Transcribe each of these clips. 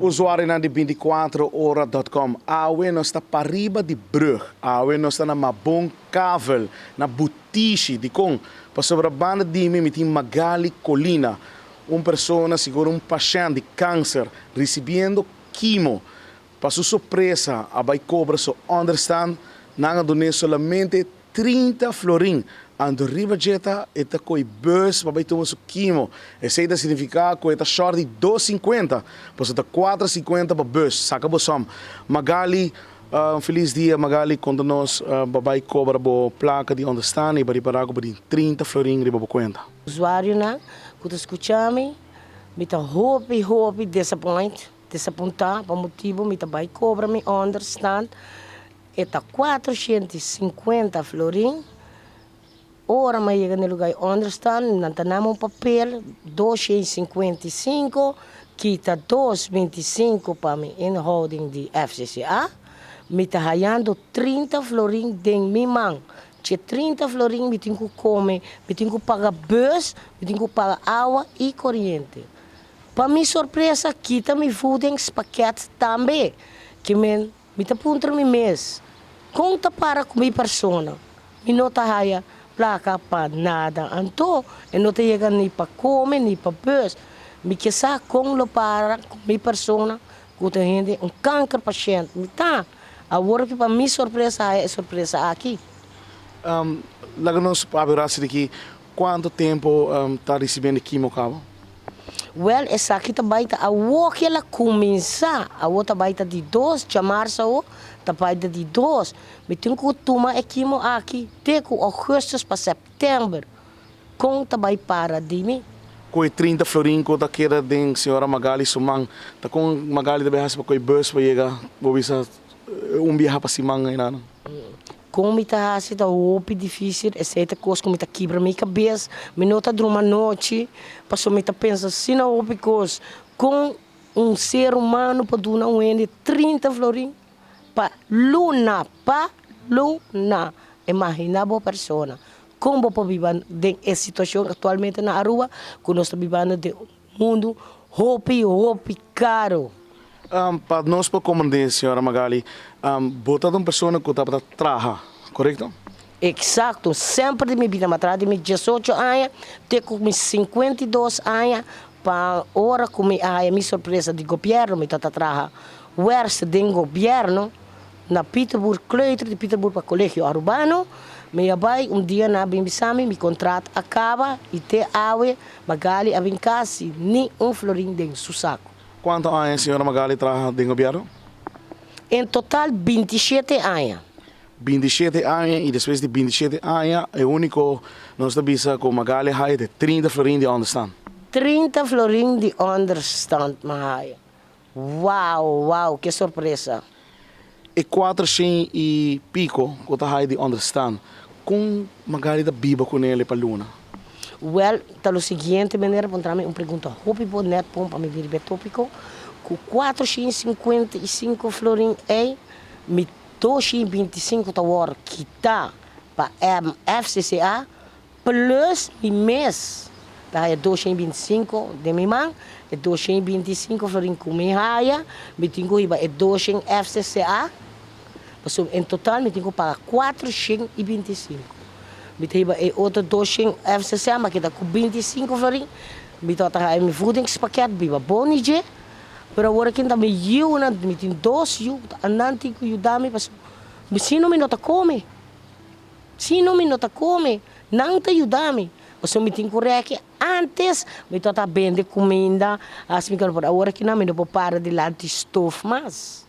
Usuarionan di binticuatroora.com, awe nos ta pariba di brug, awe nos ta na Mabon Kavel, na Butishi. Dikon? Pasobra banda di mi mi tin Magali Colina, un persona, sigur un pashènt di kanser, risibiendo kimo. Pa su sorpresa a bai kobra su ònderstan, nan a dun'é solamente 30 florin. Anto riba dje ta e ta koe bus pa bai tuma su kimo. Esei ta signifiká ku e ta shòrt di 2,50, pasobra ta 4,50 pa bus. Saka bo sòm. Magali, Un felis dia Magali, konta nos bo bai kobra bo plaka di ònderstan i bo ripará ku bo tin 30 florin riba bo kuenta. Usuarionan ku ta skucha mi, mi ta hopi hopi disappoint, desapuntá pa motibu mi ta bai kobra mi ònderstan. E ta 450 florin. Ora mi a yega na e lugá di ònderstan, nan ta nama un papel, 255, kita 225 pa mi inhouding di FCCA. Mi ta hayando 30 florin den mi man. Dje 30 florin mi tin ku kome, mi tin ku paga bus, mi tin ku paga awa i koriente. Pa mi sorpresa, kita mi voedingspakket tambe. Ke men Mi ta puntra mi mes, Kon ta para ku mi persona? Mi no ta haya plaka pa nada, anto e no ta yega ni pa kome ni pa bus. Mi ke sa kon lo para ku mi persona ku ta hende un kanker pashènt mi ta. Awor ki pa mi sorpresa haya e sorpresa aki. Laga nos papia rasi di ki kuantu tempu ta risibiendo kimo kaba? Wèl, esaki ta bai ta awor ku el a kuminsá. Awor ta bai ta di dos, djamarsa awor ta bai ta di dos. Mi tin ku tuma e kimo aki te ku ougùstus pa sèptèmber. Kon ta bai para di mi? Ku e 30 florin ku ta keda den señora Magali su man, ta kon Magali ta bai hasi pa kohe bùs pa yega bo bisa un biaha pa siman einan? Kon mi ta hasi ta hopi difisil, esei ta kos ku mi ta kibra mi kabes, mi no ta druma anochi, pasobra mi ta pensa asina hopi kos, kon un ser humano por duna un hende 30 florin pa luna, pa luna, imagina bo persona, kon bo por biba den e situashon aktualmente na Aruba ku nos ta bibando den un mundu hopi hopi karo. Pa nos por comprende, señora Magali, bo ta un persona cu tabata traha, corecto? Exacto, semper di mi bida, mi a traha di mi 18 aña te cu mi 52 aña, pa ora cu mi a haya mi sorpresa di gobierno, mi tabata traha werster den gobierno na Pieterboer, kleuter di Pieterboer pa Colegio Arubano, mi a bay un dia nan a bin bisa mi, mi contrato a caba y te awe Magali a bin casi ni un florin den su saco. Kuantu aña señora Magali traha den gobièrnu? En total 27 aña. 27 aña i despues di 27 aña e úniko nos ta bisa ku Magali haya ta e 30 florin di ònderstant. 30 florin di ònderstant mi haya. Wow, wow, ke sorpresa. E 400 i piko ku ta haya di ònderstant, kon Magali ta biba kuné pa luna? Wèl, ta lo siguiente manera, puntra mi un pregunta hopi bo nèt pon pa mi bira riba e tópiko, ku 455 florin ei, mi 225 ta wòrdu kitá pa FCCA, plus mi mes ta haya 225 den mi man, e 225 florin ku mi haya, mi tin ku hiba e 200 FCCA, pasobra en total mi tin ku paga 425. Mi ta hiba e otro 200 FCCA, mi a keda ku 25 florin, mi tabata haya mi voedingspakket biba bon di dje, pero awor aki ta mi yiunan, mi tin dos yiu, nan tin ku yuda mi pasobra sino mi no ta kome. Sino mi no ta kome, nan ta yuda mi. Pasobra mi tin ku rèki antes mi tabata bende kuminda, hasi mi kos, pero awor aki nan mi no por para dilanti stof mas.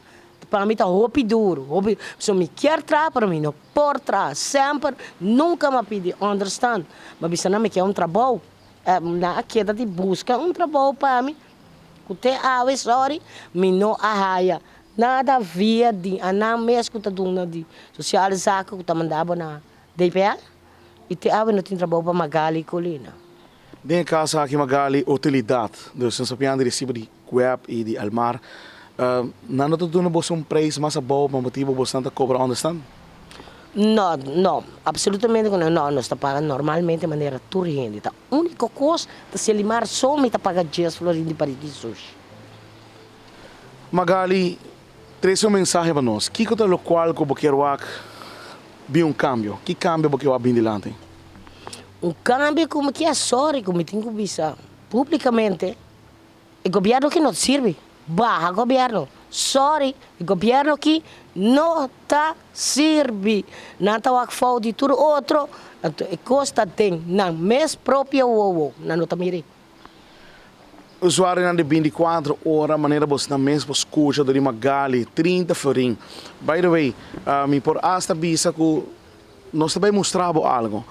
Pa mi ta hopi duru, hopi, pasobra mi kier traha pero mi no por traha. Semper, nunka mi a pidi ònderstant. Mi a bisa nan mi kier un trabou. Nan a keda di buska un trabou pa mi, ku te awe, sòri, mi no a haya. Nada via di anan mes ku ta duna di sociale zaken ku ta manda bo na DPL i te awe no tin trabou pa Magali Colina. Den e kaso aki Magali utilidat, dus nos ta pianda di resibo di web i di Elmar, nan no ta duna boso un prijs mas abou pa motibu boso nan ta kobra ònderstan? No, no, absolutamente ku no, no, nos ta paga normalmente manera tur hende ta. Úniko kos ta si Elimar so mi ta paga 10 florin di pariki sushi. Magali, trese un mensahe pa nos. Kiko ta lokual ku bo kier wak bin un kambio? Ki kambio bo kier wak bin dilanti? Un kambio ku mi kier, sorry ku mi tin ku bisa publikamente, E gobierno ki no ta sirbi. Baha gobierno. Sorry, e gobierno ki no ta sirbi. Nan ta wak fout di tur otro, anto e kos ta den nan mes propio wowo. Nan no ta mira ei. Usuarionan di binticuatro ora manera bosnan mes por scucha dor di Magali, 30 florin. By the way, mi por hasta bisa cu Nos ta bay mustra bo algo.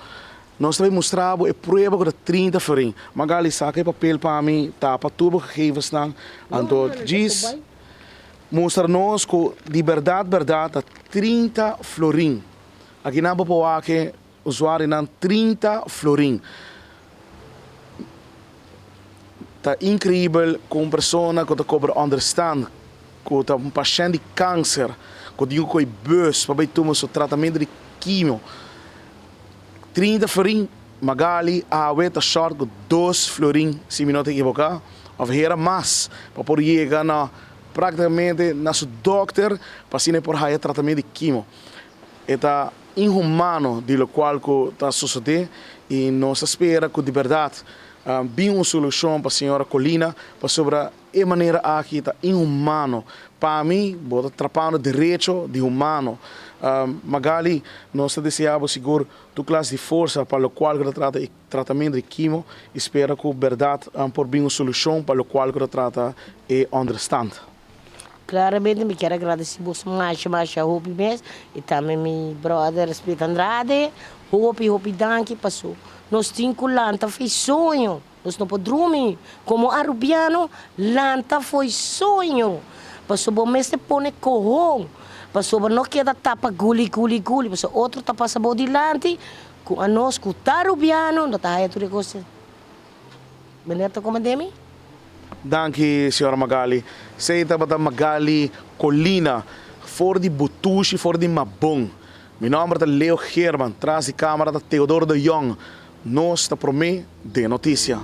Nos ta bay mustra bo e prueba cu ta 30 florin. Magali, saca e papel pa mi, tapa tur bo gegevensnan. Anto djis mustra nos cu di berdad berdad ta 30 florin. Akinan bo por wak e usuarionan 30 florin. Ta increibel cu un persona cu ta cobra onderstand, cu ta un pashent di cancer, cu tin cu coy bus pa bay tuma su tratamento di quimio, 30 florin, Magali awe ta short cu dos florin, si mi no ta equiboca, of hera mas, pa por yega na practicamente na su dokter pa asina e por haya tratamento di quimo. E ta inhumano di locual cu ta sosode y nos ta spera cu di berdad bin un solucion pa señora Colina pasobra e manera aki ta inhumano. Pa mi bo ta trapando derecho di humano. Magali, nos ta desea bo sigur tur klas di forsa pa locual cu ta trata e tratamento di quimo y spera cu berdad por bin un solucion pa locual cu ta trata e onderstand. Claramente mi kier a gradeci boso masha masha hopi mes y tambe mi brother Smith Andrade hopi hopi danki paso nos tin cu lanta fo'i soño nos no por drumi como Arubiano lanta fo'i soño paso bo mester pone cohon pasobra no keda tapa guli guli guli paso otro ta pasa bo dilanti cu anos cu ta Arubiano no ta haya tur e cos. Meneer ta komand'é mi? Danki señora Magali. Esei tabata Magali Colina for di Butushi for di Mabon. Mi nomber ta Leo Geerman, tras di camera ta Theodoro de Jong. Nos ta prome den noticia.